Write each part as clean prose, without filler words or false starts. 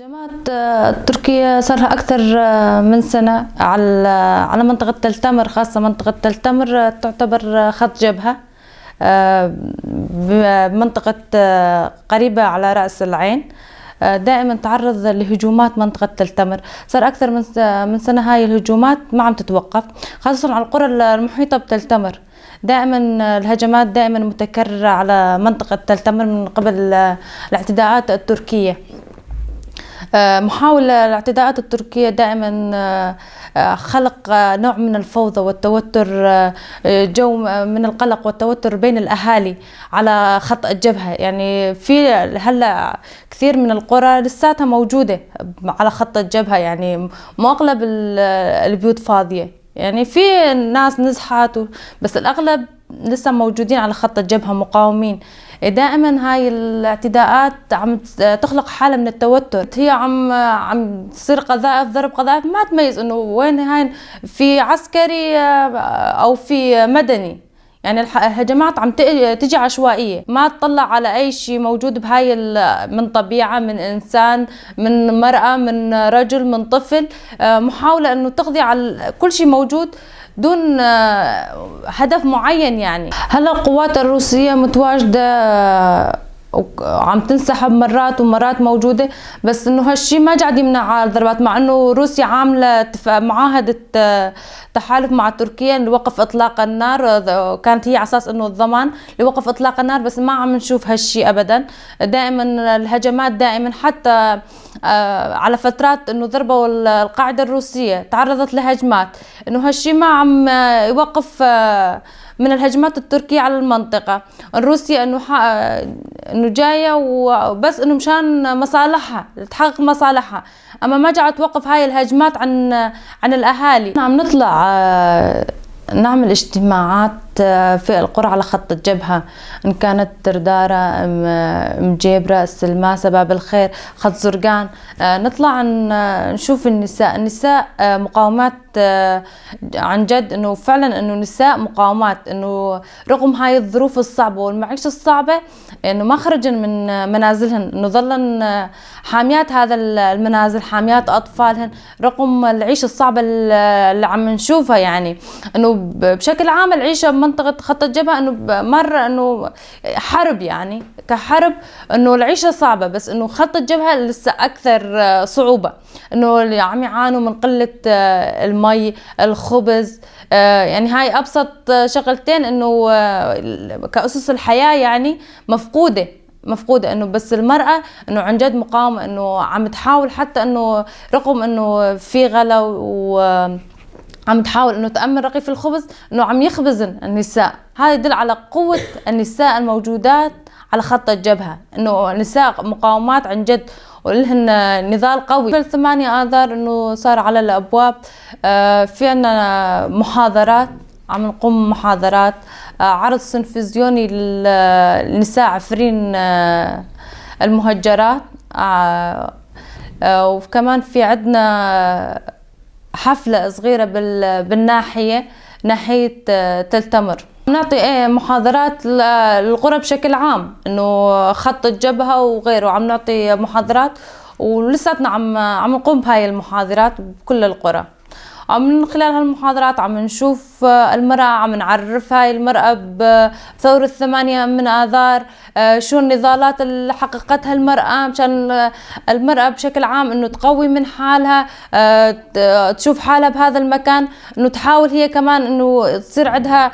الهجمات التركية صار لها أكثر من سنة على منطقة تل تمر، خاصة منطقة تل تمر تعتبر خط جبهة، بمنطقة قريبة على رأس العين. دائما تعرض لهجومات منطقة تل تمر، صار أكثر من سنة هاي الهجومات ما عم تتوقف، خاصة على القرى المحيطة بتل تمر. دائما الهجمات دائما متكررة على منطقة تل تمر من قبل الاعتداءات التركية. محاولة الاعتداءات التركية دائما خلق نوع من الفوضى والتوتر، جو من القلق والتوتر بين الأهالي على خط الجبهة. يعني في هلا كثير من القرى لساتها موجودة على خط الجبهة، يعني مو أغلب البيوت فاضية، يعني في ناس نزحت بس الأغلب لسه موجودين على خط الجبهة مقاومين. دائما هاي الاعتداءات عم تخلق حالة من التوتر، هي عم تصير قذائف، ضرب قذائف، ما تميز انه وين هاي في عسكري او في مدني. يعني الهجمات عم تجي عشوائية، ما تطلع على أي شيء موجود بهاي من طبيعة، من إنسان، من مرأة، من رجل، من طفل. محاولة إنه تقضي على كل شيء موجود دون هدف معين. يعني هلا القوات الروسية متواجدة وعم تنسحب مرات ومرات موجودة، بس انه هالشي ما قاعد يمنع الضربات، مع انه روسيا عاملة معاهدة تحالف مع تركيا لوقف اطلاق النار، كانت هي على اساس انه الضمان لوقف اطلاق النار، بس ما عم نشوف هالشي ابدا. دائما الهجمات دائما حتى على فترات انه ضربوا القاعدة الروسية تعرضت لهجمات، انه هالشي ما عم يوقف من الهجمات التركية على المنطقة. روسيا انه جاية وبس انه مشان مصالحها، تحقق مصالحها، اما ما جاءت توقف هاي الهجمات عن الاهالي. عم نطلع نعمل اجتماعات في القرى على خط الجبهة، إن كانت دردارة، مجيبرة، السلماسة، باب الخير، خط زرقان. نطلع نشوف النساء، النساء مقاومات عن جد، إنه فعلا إنه نساء مقاومات، إنه رغم هاي الظروف الصعبة والمعيشة الصعبة إنه ما خرجن من منازلهن، إنه ظلن حاميات هذا المنازل، حاميات أطفالهن رغم العيشة الصعبة اللي عم نشوفها. يعني إنه بشكل عام العيشة بمنطقة خط الجبهة إنه مرة إنه حرب، يعني كحرب إنه العيشة صعبة، بس إنه خط الجبهة لسه أكثر صعوبة، إنه اللي عم يعانوا من قلة المي، الخبز، يعني هاي أبسط شغلتين إنه كأسس الحياة يعني مفقودة. إنه بس المرأة إنه عن جد مقاومة، إنه عم تحاول حتى إنه رغم إنه في غلا و عم تحاول إنه تأمن رغيف الخبز، إنه عم يخبزن النساء. هذا يدل على قوة النساء الموجودات على خط الجبهة، إنه نساء مقاومات عن جد ولهن نضال قوي. في 8 آذار إنه صار على الأبواب، في عنا محاضرات، عم نقوم محاضرات، عرض سنفزيوني للنساء عفرين المهجرات، وكمان في عندنا حفلة صغيرة بالناحية، ناحية تل تمر. نعطي محاضرات للقرى بشكل عام، إنه خط الجبهة وغيره، عم نعطي محاضرات ولساتنا عم نقوم بهاي المحاضرات بكل القرى. من خلال هالمحاضرات عم نشوف المرأة، عم نعرف هاي المرأة بثورة 8 من آذار، شو النضالات اللي حققتها المرأة، مشان المرأة بشكل عام إنه تقوي من حالها، تشوف حالها بهذا المكان، إنه تحاول هي كمان إنه تصير عندها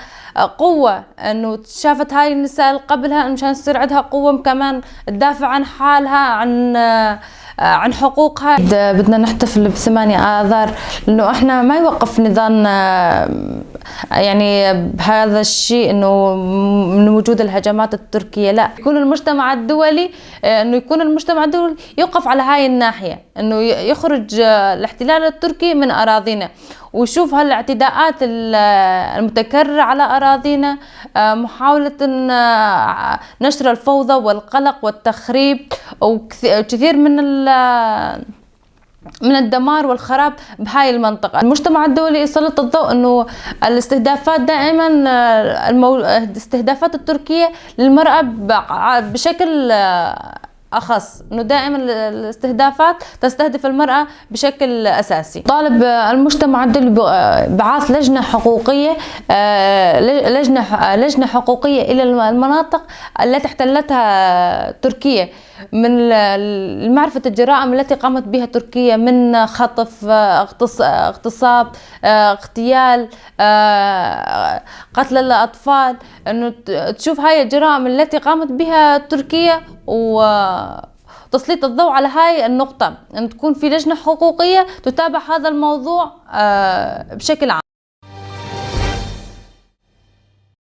قوة، إنه شافت هاي النساء اللي قبلها مشان تصير عندها قوة كمان تدافع عن حالها، عن حقوقها. بدنا نحتفل ب8 آذار لأنه إحنا ما يوقف نضالنا يعني بهذا الشيء، إنه من وجود الهجمات التركية، لا، يكون المجتمع الدولي، إنه يكون المجتمع الدولي يوقف على هاي الناحية، إنه يخرج الاحتلال التركي من أراضينا ويشوف هالاعتداءات المتكررة على أراضينا، محاولة نشر الفوضى والقلق والتخريب وكثير من الدمار والخراب بهاي المنطقة. المجتمع الدولي يسلط الضوء إنه الاستهدافات دائما، الاستهدافات التركية للمرأة بشكل أخص، إنه دائما الاستهدافات تستهدف المرأة بشكل أساسي. طالب المجتمع الدولي بعث لجنة حقوقية، لجنة حقوقية إلى المناطق التي احتلتها تركيا من معرفة الجرائم التي قامت بها تركيا من خطف، اغتصاب، اغتيال، قتل الأطفال، إنه تشوف هاي الجرائم التي قامت بها تركيا وتسليط الضوء على هاي النقطة، أن تكون في لجنة حقوقية تتابع هذا الموضوع بشكل عام.